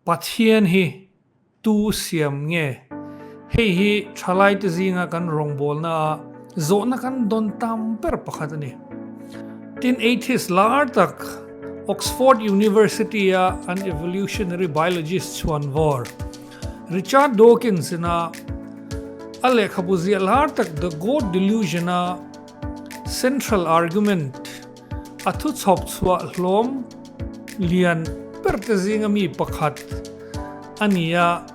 Pathian hi tu siam nge? Hei hi thalaite zinga kan rawngbawlna ah zawhna kan dawn tam ber pakhat a ni. Tin, atheist lar tak Oxford University-a an evolutionary biologist chhuanvawr Richard Dawkins ina a lehkhabu ziah lar tak The God Delusion-a central argument A thu chhawp chhuah hlawm lian ber te zinga mi pakhat a ni a,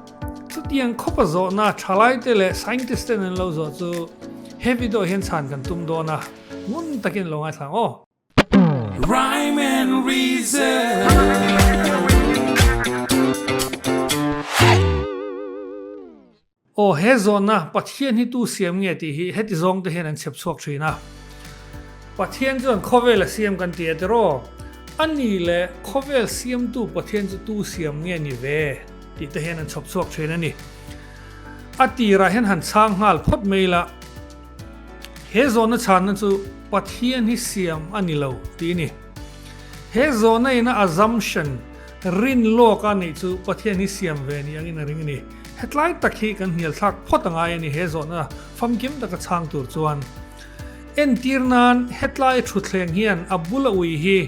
chutiang khawpa zawhna thalaite leh scientist ten an lo zawh chu he video hian chhan kan tum dawn a, ngun takin lo ngaithla ang aw. Rhyme and reason. Aw, he zawhna Pathian hi tu siam nge tih hi heti zawng te hian an chhep chhuak thin a. Pathian chuan khawvel a siam kan ti a tiraw? A ni le, khawvel siamtu Pathian chu tu siam nge ni ve? tih te hian an chhawp chhuak thin a ni. A tirah hian han chhang nghal phawt mai la, he zawhna chhanna chu Pathian hi siam a ni lo tih a ni. He zawhna ina assumption, rin lawk a neih chu Pathian hi siam ve ni angin a ring a ni. Hetlai tak hi kan hnial thlak phawt a ngai a ni he zawhna famkim taka chhang tur chuan. Entir nan hetlai thutthleng hian a bula ui hi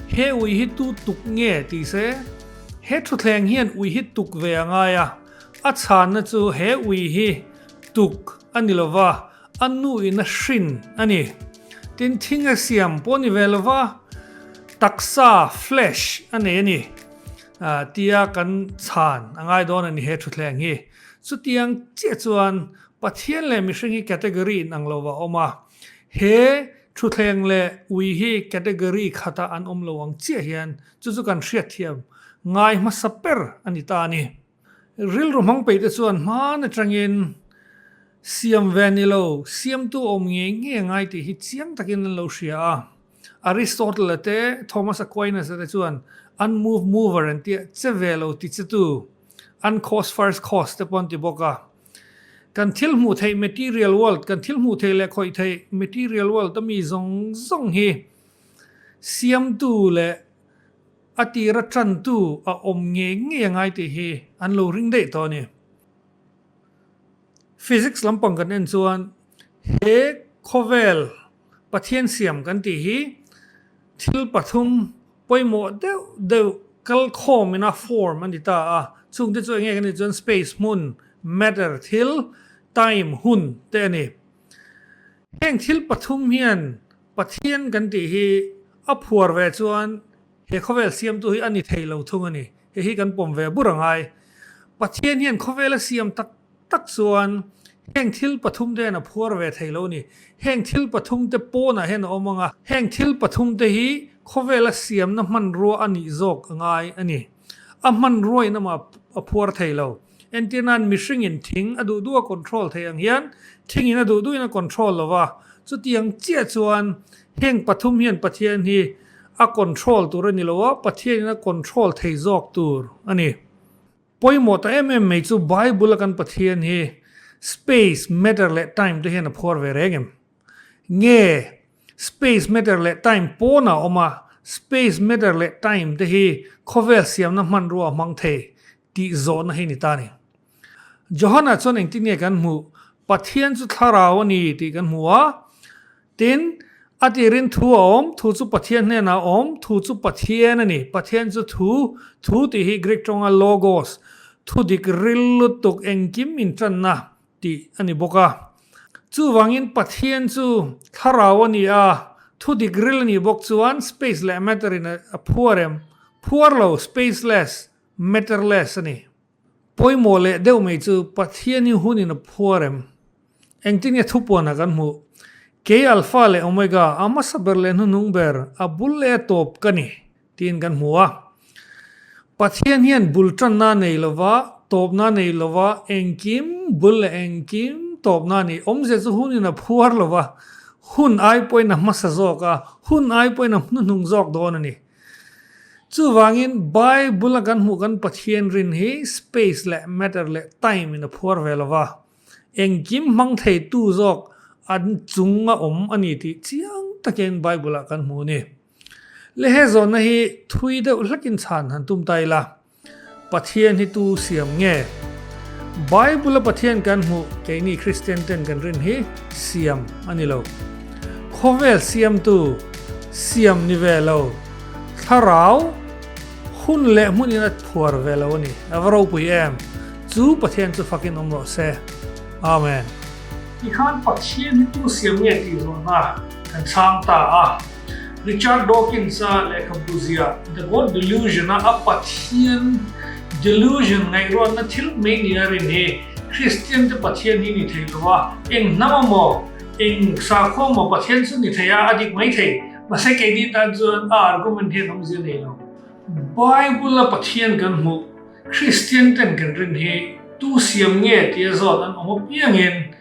he ui hi tu tuk nge ti se, he thutthleng hian ui hi tuk ve a ngai a, a chhanna chu he ui hi tuk a ni lova, a nu in a hrin a ni. Tin thing a siam pawh a ni ve lova, taksa, flesh, a nei a ni. Tia kan chhan a ngai dawn a ni he thutthleng hi. Chutiang chiah chuan Pathian leh mihring hi category in ang lo a awm a, he thutthleng leh ui hi category khatah an awm lo ang chiah hian chu chu kan hriatthiam ngai hmasa ber a ni ta a ni. Rilru hmang peih te chuan hman atangin siam ve ni lo, siamtu awm ngei ngei a ngai tih hi chiang takin an lo hria a. Aristotle-a te, Thomas Aquinas-a te chuan an move mover an tia che ve lo ti che tu, an cause first cause te pawh an ti bawk a. Kan thil hmuh theih material world, kan thil hmuh theih leh khawih theih material world a mi zawng zawng hi siamtu leh a tira tantu a awm ngei ngei a ngai tih hi an lo ring daih tawh a ni. Physics lampang kan en chuan he khawvel Pathian siam kan tih hi thil pathum pawimawh deuh deuh kal khawm ina form a ni ta a, chungte chu enge kan tih chuan space hmun, matter thil, time hun te a ni. Heng thil pathum hian Pathian kan tih hi a phuar ve chuan he khawvel siamtu hi a ni thei lo thung a ni. Hei hi kan pawm ve bur a ngai. Pathian hian khawvela siam tak tak chuan heng thil pathum te hian a phuar ve thei lo a ni. Heng thil pathum te pawnah hian a awm ang a, heng thil pathum te hi khawvela siamna hmanrua a nih zawk a ngai a ni. A hmanrua in amah a phuar thei lo. Entir nan mihringin thing a duh duh a control thei ang hian thingin a duh duhin a control lo va, chutiang chiah chuan heng pathum hian Pathian hi a control tur a ni lo a, Pathianin a control thei zawk tur a ni. Pawimawh ta em em mai chu Bible a kan Pathian hi space, matter leh time te hian a phuar ve reng em? Nge space, matter leh time pawnah a awm a, space, matter leh time te hi khawvel siamna hmanrua a hmang thei tih zawhna hi ni ta a ni. Johana chuan engtin nge kan hmuh? Pathian chu thlarau a ni tih kan hmu a. Tin, a tirin thu a awm, thu chu Pathian hnenah a awm, thu chu Pathian a ni. Pathian chu thu, thu tih hi Greek tawnga logos, thu dik ril lutuk engkim intanna tih a ni bawk a. Chuvangin Pathian chu thlarau a ni a, thu dik ril a nih bawk chuan space leh matter in a phuar em? Phuar lo, spaceless, matterless a ni. Pawimawh leh deuh mai chu Pathian hi hunin a phuar em? Engtin nge thupuanah kan hmuh? Kei Alpha leh Omega, a hmasa ber leh hnuhnung ber, a bul leh a tawp ka ni, tiin kan hmu a. Pathian hian bul tanna a nei lova, tawpna a nei lova, engkim bul leh engkim tawpna a ni. Awmzia chu hunin a phuar lova, hun ai pawhin a hmasa zawk a, hun ai pawhin a hnuhnung zawk dawn a ni. Chuvangin Bible a kan hmuh kan Pathian rin hi space leh matter leh time in a phuar ve lova, engkim hmang thei tu zawk an chung a awm a ni tih chiang takin Bible ah kan hmu a ni. Le he zawnna hi thui deuh hlekin chhan han tum ta ila. Pathian hi tu siam nge? Bible a Pathian kan hmuh keini Kristian ten kan rin hi siam a ni lo. Khawvel siamtu siam ni ve lo, thlarau hun leh hmun in a phuar ve lo a ni. A va ropui em! Chu Pathian chu fakin awm rawh se. Amen. Tikhan Pathian hi tu siam nge tih zawhna kan chhang ta a. Richard Dawkins-a lehkhabu ziah The God Delusion-a a Pathian delusion ngaihruatna thil mai nia rin hi Kristiante Pathian hi ni thei lo a, eng hnam amaw, eng sakhua amaw Pathian chu ni thei a, a dik mai thei. Mahse keini tan chuan a argument hian awmzia nei lo. Bible-a Pathian kan hmuh Kristian ten kan rin hi tu siam nge tia zawt an awm apiangin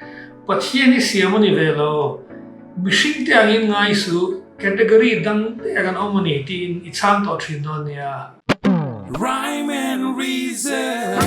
Pathian hi siam a ni ve lo, mihring te angin ngai suh, category dang te kan awm a ni tiin i chhang tawh thin dawn nia. Rhyme and reason.